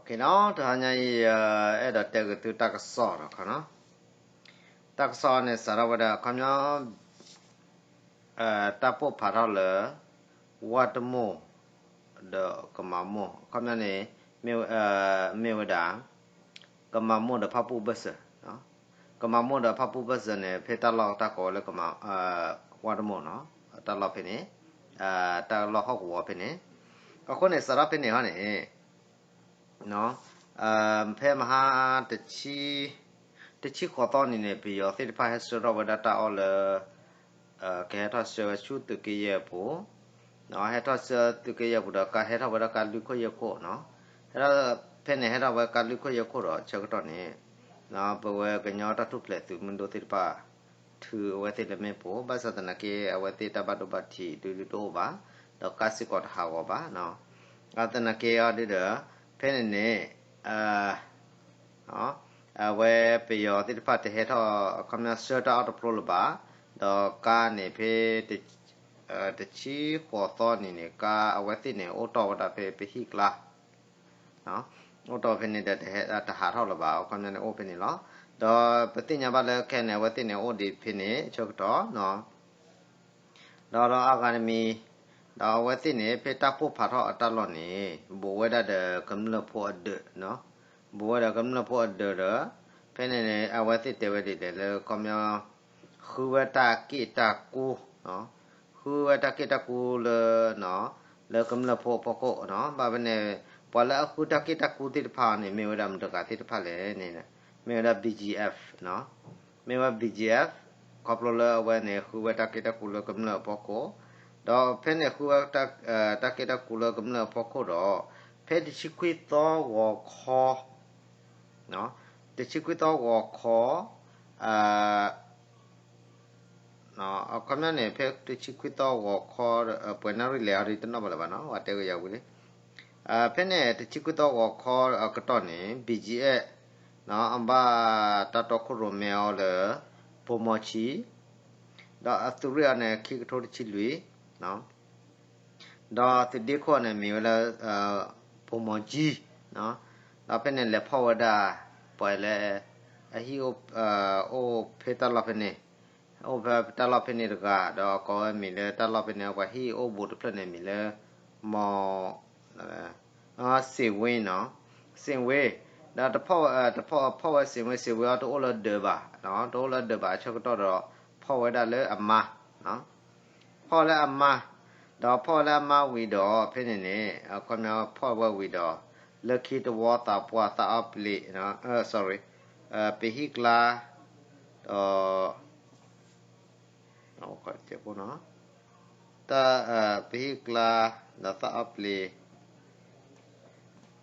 နီၤ, တဟါညါအံၤ အဲၣ်ဒိးတဲက့ၤသုတၢ်ကစီၣ်နီၤ, တၢ်ကစီၣ်န့ၣ် စးထီၣ်ဝဲဒၣ် အခီပညီ တၢ်ပိၢ်ဖးထီၣ်လၢ ဝၣ်တမိၢ် ဒီးကမၤမိၢ် အခီပညီန့ၣ် မ့ၢ်ဝဲဒၣ် ကမၤမိၢ်ဒီးဖၣ်ပူၣ်ဘၢၣ်စၢၤ, ကမၤမိၢ်ဒီးဖၣ်ပူၣ်ဘၢၣ်စၢၤန့ၣ် ဖဲတၢ်လီၢ်တၢ်ကီဝဲလၢ ဝၣ်တမိၢ်နီၤ, တၢ်လီၢ်ဖဲန့ၣ်, တၢ်လီၢ်ဟီၣ်ကဝီၤဖဲန့ၣ်, အဃိန့ၣ် စးထီၣ်ဖဲန့ၣ်ဟီန့ၣ် ဖဲမဟါ တဆံဃိးသီနံၤန့ၣ် ပယီၤသ့ၣ်တဖၣ်ဟဲဆှၢထီၣ်ဝဲဒၣ်တၢ်အီၣ်လၢ ကဟဲထီၣ်ဆှၢဝဲဆူသုးက့ယဲၢ်ပူၤ, ဟဲထီၣ်ဆှၢသုးက့ယဲၢ်ပူၤဒီး ကါဟဲထီၣ်ဝဲဒၣ်ကါလွံၢ်ခိၣ်ယဲၢ်ခိၣ်နီၤ, ဟဲထီၣ်ဖဲန့ၣ် ဟဲထီၣ်ဝဲကါလွံၢ်ခိၣ်ယဲၢ်ခိၣ်ဒီး ဆၢကတီၢ်န့ၣ် ပဝဲကညီတၢ်ထူၣ်ဖျဲးသုးမုၢ်ဒိၣ်သ့ၣ်တဖၣ် ထုးအဝဲသ့ၣ်လၢမ့ၣ်ပိၢ်, ဘၣ်ဆၣ်သနာ်က့ အဝဲသ့ၣ်တၢ်ဘၣ်ဒိဘၣ်ထံးဒုဒုတအိၣ်ဘၣ်, ဒီးကါစ့ၢ်ကီးတဟးဂီၤဘၣ်နီၤ, သနာ်က့အီၤဒုဒီး ဖဲန့ၣ်န့ၣ် အဝဲပယီၤသ့ၣ်တဖၣ်တဟဲထီၣ် အခီပညီဆှၢတၢ်အီၣ်တဖျိလၢၤဘၣ်, ဒီးကါန့ၣ်ဖဲ တဆံဃိးသီနံၤန့ၣ် ကါအဝဲသ့ၣ်န့ၣ် အိၣ်တီၢ်ဝဲဒၣ်ဖဲပဟံၣ်ကျါ, အိၣ်တီၢ်ဖဲန့ၣ်ဒီး တဟးထီၣ်လၢၤဘၣ်, အခီပညီန့ၣ်အိၣ်ဖဲန့ၣ်လီၤ. ဒီးပသ့ၣ်ညါဘၣ်လၢခဲအံၤန့ၣ် အဝဲသ့ၣ်န့ၣ်အိၣ်ဒံးဖဲန့ၣ် ဆၢကတီၢ် ဒီးဒီးအါဂၤတမံၤ, ဒီးအဝဲသ့ၣ်န့ၣ် ဖဲတၢ်ပိၢ်ဖးထီၣ်အတၢ်လီၢ်န့ၣ် ဘူးဝဲဒၣ်ဒီးကမျၢၢ်ဖိအဒၢး, ဘူးဝဲဒီးကမျၢၢ်ဖိအဒၢးဒီး ဖဲန့ၣ်န့ၣ် အဝဲသ့ၣ်တဲဝဲဒ်လဲၣ်လၢ ခီပညီ ဃုဝဲတၢ်က့ၣ်တၢ်ကူ, ဃုဝဲတၢ်က့ၣ်တၢ်ကူလၢ လၢကမျၢၢ်ဖိအဖီခိၣ်နီၤ, ဘၣ်ဖဲန့ၣ် ပှၤလၢအဃုတၢ်က့ၣ်တၢ်ကူသ့ၣ်တဖၣ်န့ၣ် မ့ၢ်ဝဲဒၣ်မတၤတဂၤသ့ၣ်တဖၣ်လဲၣ်န့ၣ် မ့ၢ်ဝဲဒၣ် BGF နီၤ, မ့ၢ်ဝဲ BGF, ခီဖျိလၢအဝဲန့ၣ် ဃုဝဲတၢ်က့ၣ်တၢ်ကူလၢကမျၢၢ်အဖီခိၣ်, ဒီးဖဲန့ၣ်ဃုဝဲ တၢ်က့ၣ်တၢ်ကူလၢကမျၢၢ်အဖီခိၣ်ဒီး ဖဲတဆံခွံသီဂီၤခီ, တဆံခွံသီဂီၤခီ အခီပညီန့ၣ် ဖဲတဆံခွံသီဂီၤခီ ပှဲၤနၣ်ရံၣ်လဲၣ်အီၤဒ်တနီၣ်ဘၣ်လၢၤဘၣ်နီၤ, ဝဲတဲကယၤဝံၤလံ. ဖဲန့ၣ် တဆံခွံသီဂီၤခီအကတီၢ်န့ၣ် BGF အဘၣ်တၢ်တီခိၣ်ရိၣ်မဲအီၤလၢ ဘိၣ်မီၤဆံ, ဒီးအသုးရ့ၣ်အီၤန့ၣ် ခံကထိတဆံလွံၢ် ဒီးသုးဒ့ခိၣ်န့ၣ် မ့ၢ်ဝဲလၢ ဘိၣ်မီၤကၠံ, ဒီးဖဲန့ၣ်လဲၤဖီၣ်ဝဲဒၣ် ပှၤလၢ အဟံၣ်အိၣ်ဖဲတၢ်လီၢ်ဖဲန့ၣ်, အိၣ်ဖဲတၢ်လီၢ်ဖဲန့ၣ်တဂၤ, ဒီးကိးဝဲမံၤလၢတၢ်လီၢ်ဖဲန့ၣ် ပှၤဟံၣ်အိၣ်ဘူးတဖျၢၣ်န့ၣ်မံၤလၢ မီၤ စ့ၣ်ဝ့နီၤ, စ့ၣ်ဝ့, ဒီးတဖီၣ်ဝဲစ့ၣ်ဝ့, စ့ၣ်ဝ့အီၤတအိၣ်လၢဒၢးဘၣ်, တအိၣ်လၢဒၢးဘၣ်အဆၢကတီၢ်ဒီး ဖီၣ်ဝဲဒၣ်လၢအမါ, ဖီၣ်လၢအမါ, ဒီးဖီၣ်လၢအမါဝံၤဒီး ဖဲန့ၣ်န့ၣ် အခီပညီဖီၣ်ဝဲဝံၤဒီး လၢခံတဝီသးပှၢ်သးအီၣ်ပျ့ၤ, sorry, ပဟံၣ်ကျါ ဒီး တၢ် ပဟံၣ်ကျါ ဒီးသးအီၣ်ပျ့ၤ, ဒီး ဒီးပဟံၣ်ကျါ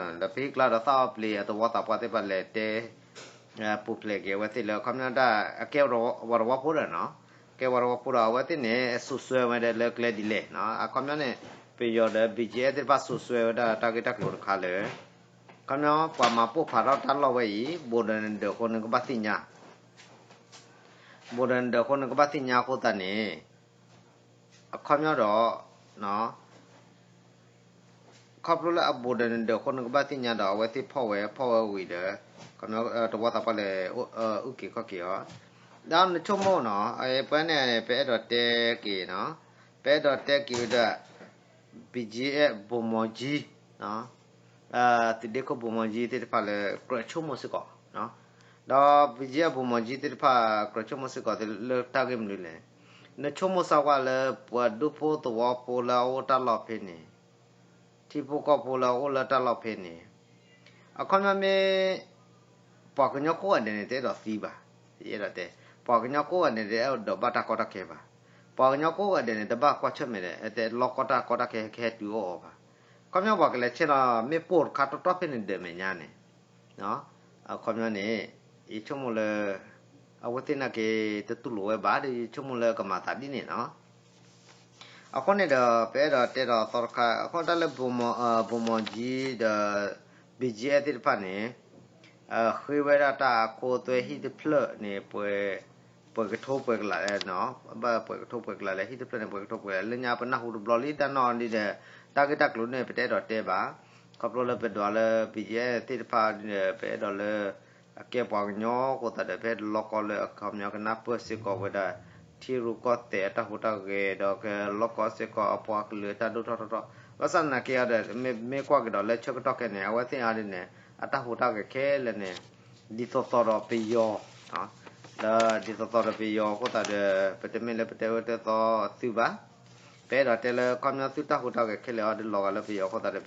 ဒီးသးအီၣ်ပျ့ၤ အတဝီသးပှၢ်သ့ၣ်တဖၣ်လဲၤတဲ ပူၤဖျဲးက့ၤအဝဲသ့ၣ်လၢ အခီပညီဒၣ် အကဲဝၤတဝီဖိဒီးနီၤ, ကဲဝၤတဝီဖိဒီး အဝဲသ့ၣ်န့ၣ် စိာ်စွဲဝဲဒၣ်လၢကျဲဒ်လဲၣ်နီၤ, အခီပညီန့ၣ် ပယီၤဒီး BGF သ့ၣ်တဖၣ်စိာ်စွဲဝဲဒၣ်တၢ်ဂ့ၢ်တၢ်ကျိၤတခါလၢ အခီပညီ ပှၤမၤပိၢ်ဖးထီၣ်တၢ်လီၢ်ဝဲအံၤ ဘူးဒီးနဒၢးအဃိ နကဘၣ်သ့ၣ်ညါ, ဘူးဒီးနဒၢးအဃိ နကဘၣ်သ့ၣ်ညါအဃိသတးန့ၣ် အခီပညီဒီး ခီဖျိလၢအဘူးဒီးနဒၢးအဃိ နကဘၣ်သ့ၣ်ညါဒီး အဝဲသ့ၣ်ဖီၣ်ဝဲ ဖီၣ်ဝဲဝံၤဒီး တဝီသးပှၢ်လဲၤ အုၣ်က့ၤခီၣ်က့ၤအီၤ, ဒီးနဆိကမိၣ်နီၤ, ပှၤန့ၣ် ပအဲၣ်ဒိးတဲက့ၤနီၤ, ပအဲၣ်ဒိးတဲက့ၤဝဲဒၣ် BGF ဘိၣ်မီၤကၠံ သုးဒ့ခိၣ်ဘိၣ်မီၤကၠံသ့ၣ်တဖၣ်လၢ ကြၢးဆိကမိၣ်စ့ၢ်ကီး, ဒီး BGF ဘိၣ်မီၤကၠံသ့ၣ်တဖၣ် ကြၢးဆိကမိၣ်စ့ၢ်ကီးလၢတၢ်ဂ့ၢ်မနုၤလဲၣ်, နဆိကမိၣ်စ့ၢ်ကီးလၢ ပှၤဒူဖိသဝီဖိလၢအအိၣ်တၢ်လီၢ်ဖဲန့ၣ်, ထံဖိကီၢ်ဖိလၢအအိၣ်လၢတၢ်လီၢ်ဖဲန့ၣ်, အခီပညီမ့ၢ် ပှၤကညီကိးဂၤဒဲးန့ၣ် တအဲၣ်ဒိးသံဘၣ်, ယအဲၣ်ဒိးတဲ, ပှၤကညီကိးဂၤဒဲးန့ၣ် တအဲၣ်ဒိးဘၣ်တၢ်ကီတၢ်ခဲဘၣ်, ပှၤကညီကိးဂၤဒဲးန့ၣ် တဘၣ်ကွၢ်ဆၢၣ်မဲာ်ဒီး တလီၢ်ကီတၢ်ကီတၢ်ခဲဟဲတုၤအီၣ်အီၤဘၣ်, အခီပညီပှၤကလဲၤဆဲးလီၤ မ့ၣ်ပိၢ်တခါတီတီဖဲန့ၣ်ဒၢးမဲာ်ညါန့ၣ်, အခီပညီန့ၣ် ယဆိကမိၣ်လၢ အဝဲသ့ၣ်နာ်က့ တတူၢ်လိာ်ဝဲဘၣ်ဒီး ယဆိကမိၣ်လၢကမၤသးဒ်န့ၣ်နီၤ. အဃိန့ၣ်ဒီး ပအဲၣ်ဒိးတဲဒီးသီတခါ အဃိတၢ်လၢ ဘိၣ်မီၤကၠံဒီး BGF သ့ၣ်တဖၣ်န့ၣ် ဃ့ဝဲဒၣ်တၢ်အခိသွဲဟံၣ်တဖျၢၣ်န့ၣ် ပှဲၤကထိပှဲၤကလးလဲၣ်, ဘၣ်ပှဲၤကထိပှဲၤကလးလဲၣ် ဟံၣ်တဖျၢၣ်န့ၣ် ပှဲၤကထိပှဲၤကလးလဲၣ် လၢညါပနၢ်ဟူတဘျီလံ တၢ်နီၣ်ဒ်ဒီး တၢ်ဂ့ၢ်တၢ်ကျိၤန့ၣ် ပတအဲၣ်ဒိးတဲဘၣ်, ခီဖျိလၢပဒွးလၢ ဘီၣ်ကၠံၣ်အဲၣ် သ့ၣ်တဖၣ်ဒီး ပအဲၣ်ဒိးလၢ အကဲပှၤကညီအဃိသတးဒီး ပဟဲလီၤကီလၢအခီပညီကနၢ်ပၢၢ်စ့ၢ်ကီးဝဲဒၣ် ထံရူၢ်ကီၢ်သဲးအတၢ်ဟူးတၢ်ဂဲၤ ဒီးကလီၤကီစ့ၢ်ကီးအပှၤကလုာ်အတၢ်ဒိၣ်ထီၣ်ထီထီၣ်, ဘၣ်ဆၣ်သနာ်က့ဒီး မ့ၢ်ကွၢ်က့ၤဒီးလၢဆၢကတီၢ်ခဲအံၤန့ၣ် အဝဲသ့ၣ်အံၤဒ်န့ၣ် အတၢ်ဟူးတၢ်ဂဲၤခဲလၢာ်န့ၣ် ဒ်သိးသိးဒီးပယီၤ ဒီးဒ်သိးသိးဒီးပယီၤအဃိသတးဒီး ပတမ့ၢ်လၢပတဲအၢတဲသီသုဘၣ်, ပအဲၣ်ဒိးတဲလၢခီပညီသုတၢ်ဟူးတၢ်ဂဲၤခဲလၢာ်အံၤဒ်လီၤဂာ်လၢပယီၤအဃိသတး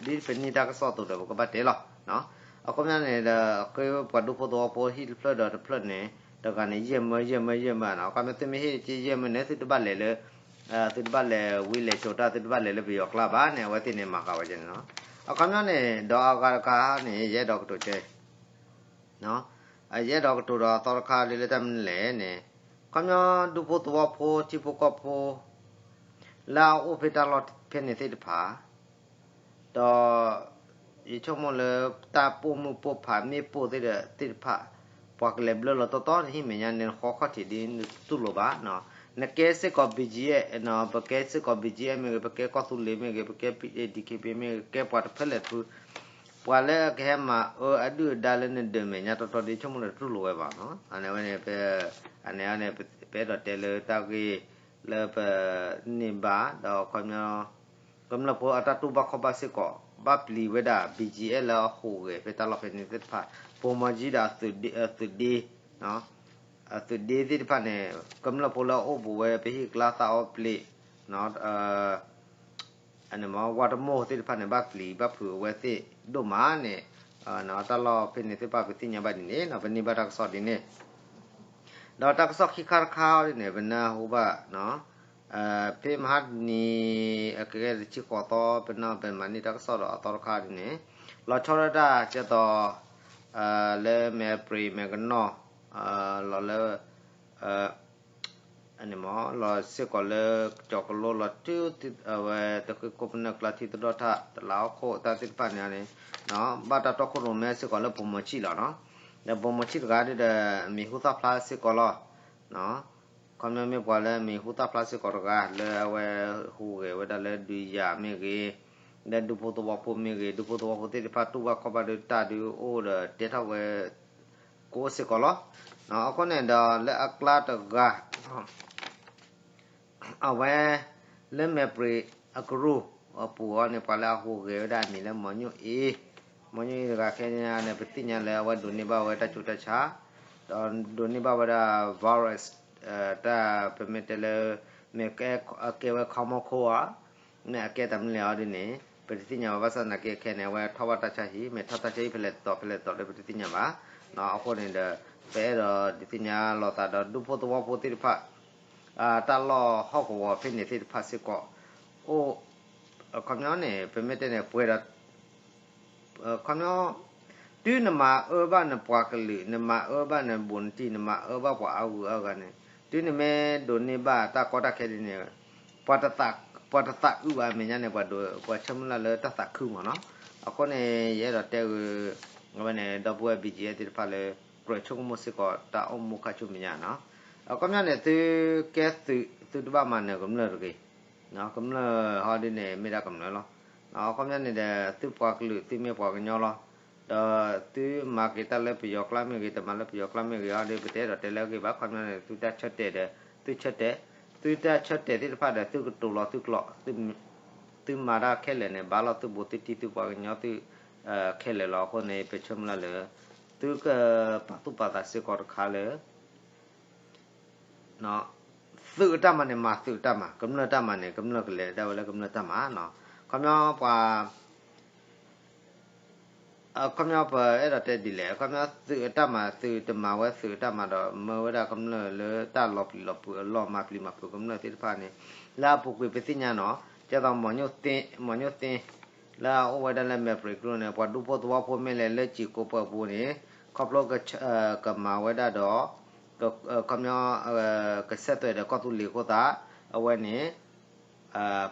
ဒီး ဒ်ပန့ၢ်တၢ်ကစီၣ်အသိးဒီး ပကဘၣ်တဲလီၤ. အခီပညီန့ၣ်ဒီး ဃ့ပှၤဒူဖိသဝီဖိဟံၣ်တဖျၢၣ်ဒီးတဖျၢၣ်န့ၣ် တဂၤန့ၣ် ယဲၢ်မၢယဲၢ်မၢယဲၢ်မၢနီၤ, အခီပညီသုမ့ၢ်ဟ့ၣ်က့ယဲၢ်မၢန့ၣ် သုတဘၣ်လဲၤလၢ သုတဘၣ်လဲၤဝံလဲၤစိာ်တၢ် သုတဘၣ်လဲၤလၢပယီၤကျါဘၣ်န့ၣ် အဝဲသ့ၣ်န့ၣ်မၤဃာ်ဝဲန့ၣ်နီၤ. အခီပညီန့ၣ် ဒီးအဂၤတခါန့ၣ် ယအဲၣ်ဒိးကတိၤတဲ ယအဲၣ်ဒိးကတိၤဒီးအသီတခါဒ်လၢတၢ်မနုၤလဲၣ်န့ၣ်, ခီပညီဒူဖိသဝီဖိထံဖိကီၢ်ဖိ လၢအအိၣ်ဖဲတၢ်လီၢ်ဖဲန့ၣ်သ့ၣ်တဖၣ် ဒီး ယဆိကမိၣ်လၢတၢ်ပိာ်မုၣ်ပိာ်ဖးမ့ၢ်ပိာ်သ့ၣ်ဒီးသ့ၣ်တဖၣ် ပှၤကလဲၤဘျၢလီၤတီတီတဟံၣ်မဲာ်ညါန့ၣ် ဃီခီၣ်ထံးဒ်နတူၢ်လိာ်ဘၣ်, နကဲစ့ၢ်ကီး ဘီၣ်ကၠံၣ်အဲၣ် ပကဲစ့ၢ်ကီး ဘီၣ်ကၠံၣ်အဲၣ် မ့ၢ်ဂ့ၤ, ပကဲကီၢ်သူလ့ၤမ့ၢ်ဂ့ၤ, ပကဲ ပီၣ်အ့ၣ် ဒံၣ်ခ့ၣ်ပ့ၣ် မ့ၢ်ဂ့ၤ, ကဲပှၤတဖဲလဲၣ်တဖု ပှၤလၢအကဟဲမၤအၢအဒုၣ်အဒါလၢနဒၢးမဲာ်ညါတီတီဒ်ဆိကမိၣ်ဒီးတတူၢ်လိာ်ဝဲဘၣ်နီၤ. အန့ၣ်ဝဲန့ၣ် အန့ၣ်န့ၣ် ပအဲၣ်ဒိးတဲလၢတၢ်ဂ့ၢ်လၢပန့ၢ်ဘၣ် ဒီးခီပညီ ကမျၢၢ်ဖိအတၢ်တူၢ်ဘၣ်ခီၣ်ဘၣ်စ့ၢ်ကီး ဘၣ်ပျံၤဝဲဒၣ် ဘီၣ်ကၠံၣ်အဲၣ် လၢအဟူးဂဲၤဖဲတၢ်လီၢ်ဖဲန့ၣ်သ့ၣ်တဖၣ် ပိာ်မီၤကၠံဒီး သုးဒ့ သုးဒ့သ့ၣ်တဖၣ်န့ၣ် ကမျၢၢ်ဖိလၢအအိၣ်ဘူးဝဲပဟံၣ်ကျါသးအီပျ့ၤ ဝါတမိၢ်သ့ၣ်တဖၣ်န့ၣ် ဘၣ်ပျံၤဘၣ်ဖုးအဝဲသ့ၣ်ဒိၣ်မးန့ၣ်, တၢ်လီၢ်ဖဲန့ၣ်သ့ၣ်တဖၣ်ပသ့ၣ်ညါဘၣ်ဒ်န့ၣ် ပန့ၢ်ဘၣ်တၢ်ကစီၣ်ဒ်န့ၣ်, ဒီးတၢ်ကစီၣ်ခံခါတခါအံၤဒ်န့ၣ် ပနၢ်ဟူဘၣ် ဖဲမဟါတနံၤ အကဲတဆံဃိးသီ ပနၢ်ပမၤန့ၢ်တၢ်ကစီၣ်ဒီးအသီတခါဒ်န့ၣ် လီၤဆီဒၣ်တၢ်ကဲသိး လၢမဲာ်ပြံးမဲာ်ကနီၤ လီၤလၢ န့ၣ်မ့ၢ် လီၤစ့ၢ်ကီးလၢကစီၤကလိ လီၤတုၤအဝဲတဃ့ကိးပနၢၢ်ကျါ ထံသဒီၣ်ထၣ် တလးဟီၣ်ခိၣ်တၢ်သ့ၣ်တဖၣ်န့ၣ်န့ၣ် ဘၣ်တၢ်တီခိၣ်ရိၣ်မဲစ့ၢ်ကီးလၢပိာ်မီၤကၠံလီၤနီၤ. ဒီးပိာ်မီၤကၠံတဂၤဒီး မံၤဟူသၣ်ဖျါစ့ၢ်ကီးလီၤ. ခီပညီမ့ၢ်ပှၤလၢမံၤဟူသၣ်ဖျါစ့ၢ်ကီးတဂၤ လၢအဝဲဟူးဂဲၤဝဲဒၣ်လၢဒုးယၤမ့ၢ်ဂ့ၤ, လၢဒူဖိသဝီဖိမ့ၢ်ဂ့ၤ, ဒူဖိသဝီဖိသ့ၣ်တဖၣ်တူၢ်ဘၣ်ခီၣ်ဘၣ်ဒီးတၢ်ဒုးအိၣ်ဒီးတဲထီၣ်ဝဲ ကိးစ့ၢ်ကီးလီၤ. အဃိန့ၣ်ဒီးလၢအကျါတဂၤ အဝဲ လၢမဲာ်ပြံးအကရူၢ်အပူၤအံၤန့ၣ် ပှၤလၢအဟူးဂဲၤဝဲဒၣ်အမံၤလၢ မီၤညိၣ်အ့, မီၤညိၣ်အ့တဂၤခဲအံၤန့ၣ် ပသ့ၣ်ညါလၢအဝဲဒိးန့ၢ်ဘၣ်ဝဲတၢ်ဆူးတၢ်ဆါ, ဒီးဒိးန့ၢ်ဘၣ်ဝဲဒၣ် virus တၢ်ပမ့ၢ်တဲလၢ မ့ၢ်ကဲဝဲ common cold ဧါ, မ့ၢ်အကဲတၢ်မနုၤလဲၣ်အံၤဒ်န့ၣ် ပတသ့ၣ်ညါဘၣ်. ဘၣ်ဆၣ်သနာ်က့ခဲအံၤန့ၣ် အဝဲထီၣ်ဘၣ်တၢ်ဆါဟံၣ် မ့ၢ်ထီၣ်တၢ်ဆါဟံၣ်ဖဲလဲၣ်တတီၤဖဲလဲၣ်တတီၤဒီး ပတသ့ၣ်ညါဘၣ်. အဃိန့ၣ်ဒီး ပအဲၣ်ဒိးဒုးသ့ၣ်ညါလီၤသးဒီးဒူဖိသဝီဖိသ့ၣ်တဖၣ် တၢ်လီၢ်ဟီၣ်ကဝီၤဖဲန့ၣ်သ့ၣ်တဖၣ်စ့ၢ်ကီး အိၣ် ခီပညီန့ၣ် ပမ့ၢ်တဲန့ၣ် ပှဲၤဒီး ခီပညီ တုၤနမၤအၢဘၣ်နပှၤကလုာ် နမၤအၢဘၣ်နဘူးနတံၢ် နမၤအၢဘၣ်ပှၤအါဂုၤအါဂၤန့ၣ် တုၤနမ့ၢ်ဒိးန့ၢ်ဘၣ်တၢ်ကီတၢ်ခဲဒ်န့ၣ် ပှၤတသးအုးဘၣ်အမဲာ်ညါန့ၣ် ပှၤဒိး ပှၤဆၢမုၢ်လၢ်လၢတၢ်သးခုမးနီၤ. အဃိန့ၣ် ယအဲၣ်ဒိးတဲဂ့ၤ အဝဲန့ၣ် ဒီပုၢ်ဝဲၢ် ဘီၣ်ကၠံၣ်အဲၣ် သ့ၣ်တဖၣ်လၢ ကြၢးဆိကမိၣ်စ့ၢ်ကီးတၢ်အိၣ်မူခါဆူမဲာ်ညါနီၤ. အခီပညီန့ၣ် သုကဲသုး သုတဘၣ်မၤနၢၤကမျၢၢ်တဂ့ၤ ကမျၢၢ်ဟီဒ်န့ၣ် မ့ၢ်ဒၣ်ကမျၢၢ်လီၤ. အခီပညီန့ၣ်ဒီး သုပှၤကလုာ် သုမ့ၢ်ပှၤကညီလီၤ. ဒီးသုမၤက့ၤတၢ်လၢပယီၤကျါမ့ၢ်ဂ့ၤ တမၤလၢပယီၤကျါမ့ၢ်ဂ့ၤအံၤဒီး ပတအဲၣ်ဒိးတဲလၢအဂ့ၢ်ဘၣ်. အခီပညီန့ၣ် သုတၢ်ဆၢတဲာ်ဒီး သုဆၢတဲာ် သုတၢ်ဆၢတဲာ်သ့ၣ်တဖၣ်ဒီး သုကတိၤလီၤသုကျိာ် သုမၤတၢ်ခဲလၢာ်န့ၣ် ဘၣ်လီၤသုဘူးသုတံၢ် သုပှၤကညီသု ခဲလၢာ်လီၤ. အဃိန့ၣ် ပဆၢမုၢ်လၢ်လၢ သုကပာ်သူၣ်ပာ်သးစ့ၢ်ကီးတခါလၢ သုးအတၢ်မၤန့ၣ် မၤသုးအတၢ်မၤ, ကမျၢၢ်တၢ်မၤန့ၣ် ကမျၢၢ်ကလဲၤဒၣ်ဝဲလၢကမျၢၢ်တၢ်မၤနီၤ. ခီပညီပှၤ အခီပညီပအဲၣ်ဒိးတဲဒ်လဲၣ်, အခီပညီသုးအတၢ်မၤ သုးတမၤဝဲသုးအတၢ်မၤဒီး မၢဝဲဒၣ်ကမျၢၢ်လၢတၢ်လီၤပျံၤလီၤဖုးအလီၢ် မၤပျံၤမၤဖုးကမျၢၢ်သ့ၣ်တဖၣ်န့ၣ် လၢအပူၤကွံာ်ပသ့ၣ်ညါနီၤ. ဒ်သိးမီၤညိၣ်သ့ လၢအအိၣ်ဝဲဒၣ်လၢမဲာ်ပြံးကရူၢ်န့ၣ် ပှၤဒူဖိသဝီဖိမ့ၢ်လဲၤလၢစံာ်ကိးပှၢ်ပူၤန့ၣ် ခီဖျိ ကမၤဝဲဒၣ်ဒီး ခီပညီ ကဆဲးသွဲၣ်ဒီးကီၢ်သူလ့ၤအဃိသတး အဝဲန့ၣ်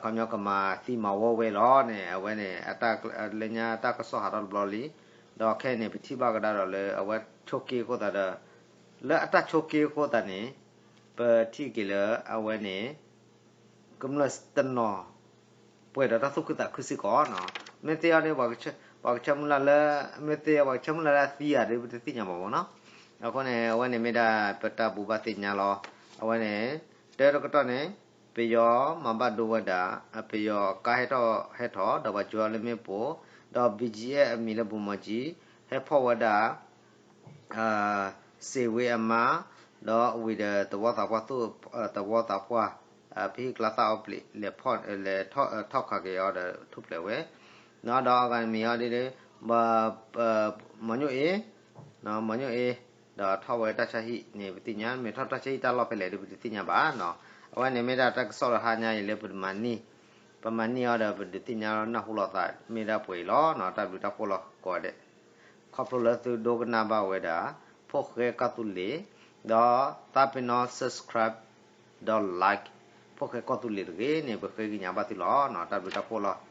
ခီပညီကမၤသံမၤဝီဝဲလီၤန့ၣ် အဝဲန့ၣ် လၢညါတၢ်ကစီၣ်ဟးထီၣ်တဘျီလံ. ဒီးခဲအံၤန့ၣ် ပထံၣ်ဘၣ်ကဒါဒီးလၢအဝဲဆိးက့အဃိသတးဒီး လၢအတၢ်ဆိးက့အဃိသတးန့ၣ် ပထံၣ်က့ၤလၢအဝဲန့ၣ် ကမျၢၢ်တနီၤ ပှဲၤဒီးတၢ်သူၣ်ခုသးခုစ့ၢ်ကီးနီၤ. မ့ၢ်သ့အီၤန့ၣ် ပှၤကဆၢမုၢ်လၢ်လၢ, မ့ၢ်သ့အီၤပှၤကဆၢမုၢ်လၢ်လၢအသံဧါဒီး ပတသ့ၣ်ညါဘၣ်မၢ်နီၤ. အဃိန့ၣ် အဝဲန့ၣ်မ့ၢ်ဒၣ်ပတၢ်ဘိးဘၣ်သ့ၣ်ညါလီၤ. အဝဲန့ၣ် တၢတကတီၢ်န့ၣ် ပယီၤမၤဘၣ်ဒိဝဲဒၣ် ပယီၤကါဟဲထီၣ်ဟဲထီၣ် ဒီးပှၤကွဲးအီၤလၢမ့ၣ်ပိၢ်, ဒီး ဘီကၠံအ့ၣ် အမံၤလၢ ဗိုလ်မှူးကြီး ဟဲဖီၣ်ဝဲဒၣ် စ့ၣ်ဝ့အမါ, ဒီးဝံၤဒီးသဝီသးပှၢ်သူၣ်, သဝီသးပှၢ်, ပဟံၣ်ကျါသၣ်အီပျံး လဲၤထီၣ်ခးက့ၤအီၤဒီးထူၣ်ဖျဲးဝဲ, ဒီးအဂၤမံၤအီၤဒ်ဒီး မီၤညိၣ်အ့, မီၤညိၣ်အ့, ဒီးထီၣ်ဝဲတၢ်ဆါဟံၣ်န့ၣ် ပသ့ၣ်ညါ မ့ၢ်ထီၣ်တၢ်ဆါဟံၣ်တၢ်လီၢ်ဖဲလဲၣ်ဒီး ပတသ့ၣ်ညါဘၣ်နီၤ. အဝဲန့ၣ်မ့ၢ်ဒၣ်တၢ်ကစီၣ်လၢဟါညါအံၤလၢပမၤန့ၢ်, ပမၤန့ၢ်အီၤဒီးပဒုးသ့ၣ်ညါလီၤနၢ်ဟူလိာ်သး မ့ၢ်ဒၣ်ပှဲၤအံၤလီၤနီၤ. တၢ်ဘျုးတၢ်ဖှိၣ်လီၤကိးဂၤဒဲး. ခီဖျိလၢသုဒိကနၣ်ဘၣ်ဝဲဒၣ် ဖိၣ်ဃဲကီၢ်သူလ့ၤ, ဒီးသးပ့ၤနီၣ် subscribe ဒီး like ဖိၣ်ဃဲကီၢ်သူလ့ၤတဂ့ၤန့ၣ် ပဃ့ကညးဘၣ်သုလီၤနီၤ. တၢ်ဘျုးတၢ်ဖှိၣ်လီၤ.